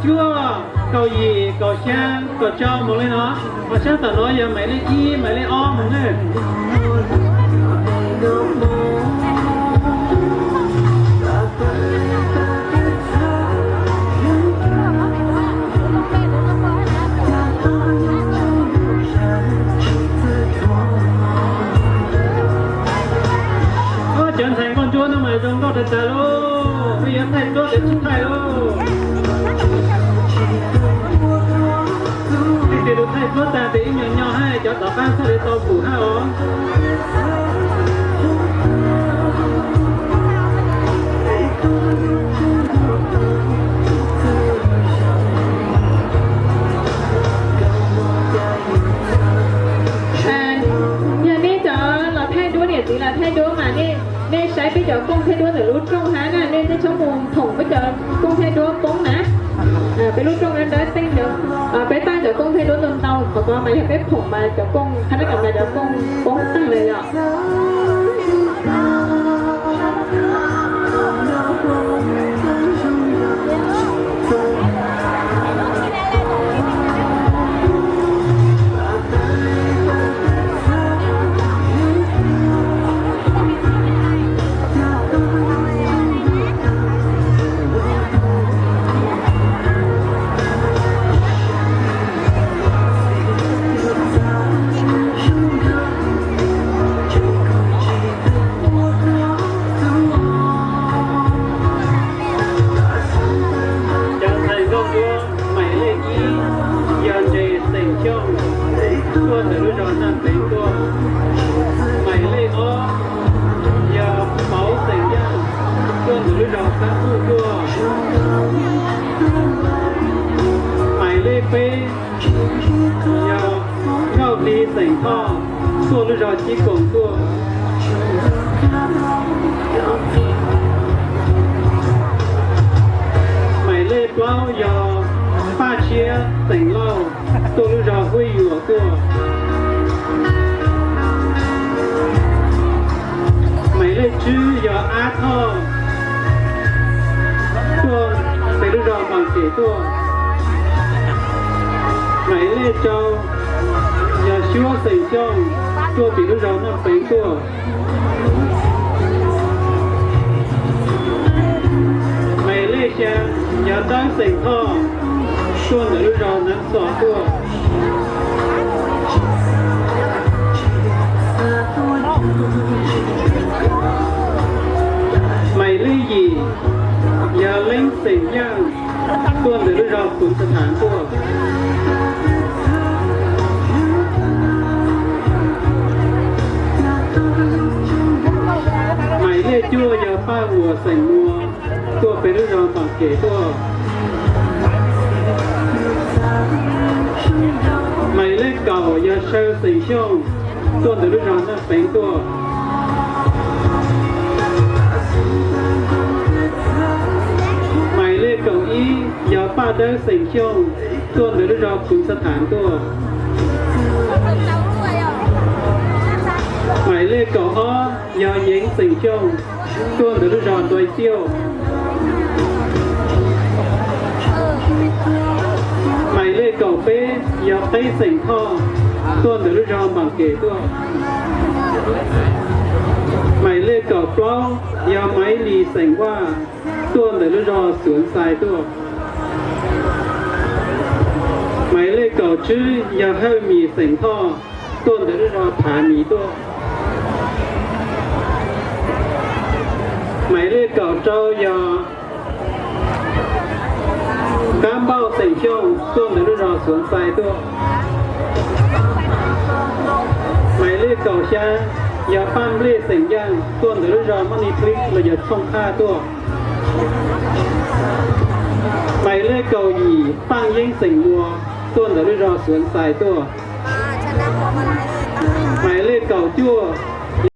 Cuaj, kaum yim, kaum xya, kaum rau mus li no. Ho sab tom no yog maiv lej ib, maiv lej ob mus na. Cov ntxhais nkauj ntsuab no mas zoo nkauj tas tas lauj, peb yuav thaij duab ces tsis thaij lauj. Leej twg thaij duab tag ces ib nyuag nyo hab cov tom qab txhob li tau pum hab os. Yog nej cov los thaij duab, niam txiv los thaij duab mas nej saib peb cov kooj thaij duab ntawm lub rooj hab na, nej txhob mus phoom peb cov kooj thaij duab poob na. Peb lub rooj dawb dawb teej, peb taij cov kooj thaij duab ntau ntau, qhov ko mas yog peb phoom mas cov kooj qhab nab kam mas cov kooj poob teej lawm yom. Cov ntxhais nkauj ntsuab, maiv lej ib yog Ntses xeem Xyooj, tuaj ntawm lub zos Naj Peev tuaj. Maiv lej ob yog Pauv xeem Yaaj, tuaj ntawm lub zos Xab Puj tuaj. Maiv lej peb yog Nkauj Hli xeem Thoj, tuaj lub zos Cib Koom tuaj. Maiv lej plaub yog Paj Tshiab xeem Lauj, tuaj lub zos Huab Yuam tuaj. Maiv lej tsib yog Ab Thoj, tuaj pem lub zos Npaam Kem tuaj. Maiv lej rau yog Suab xeem Xyooj, tuaj tim lub zos Naj Peev tuaj. Maiv lej xya yog Dawb xeem Thoj, tuaj ntawm lub zos Naj Xos tuaj. Maiv lej yim yog Leeb xeem Yaaj, tuaj ntawm lub zos Kuv Xa Thaav tuaj. Maiv lej cuaj yog Paj Vuas xeem Muas, tuaj pem lub zos Npaam Kem tuaj. Maiv lej kaum yog Saw xeem Xyooj, tuaj ntawm lub zos Naj Peev tuaj. Maiv lej kaum ib yog Paj Dawb xeem Xyooj, tuaj ntawm lub zos Kuv Xa Thaav tuaj. Maiv lej kaum ob yog Yeev xeem Xyooj, tuaj ntawm lub zos Ntuas Tiauj. Maiv lej kaum peb yog Qeb xeem Thoj, tuaj ntawm lub zos Npaam Kem tuaj. Maiv lej kaum plaub yog Maiv Lis xeem Vaj, tuaj ntawm lub zos Xuav Xais tuaj. Maiv lej kaum tsib yog Hawj Mis xeem Thoj, tuaj ntawm lub zos Phav Mis tuaj. Maiv lej kaum rau yog Kab Npauj xeem Xyooj, tuaj ntawm lub zos Xuav Xais tuaj. Maiv lej kaum xya yog Paj Nplej xeem Yaaj, tuaj ntawm lub zos Maj Nis Plib los yog Txhooj Qhaj tuaj. Maiv lej kaum yim Paaj Yeeb xeem Muas, tuaj ntawm lub zos Xuav Xais tuaj. Maiv lej kaum cuaj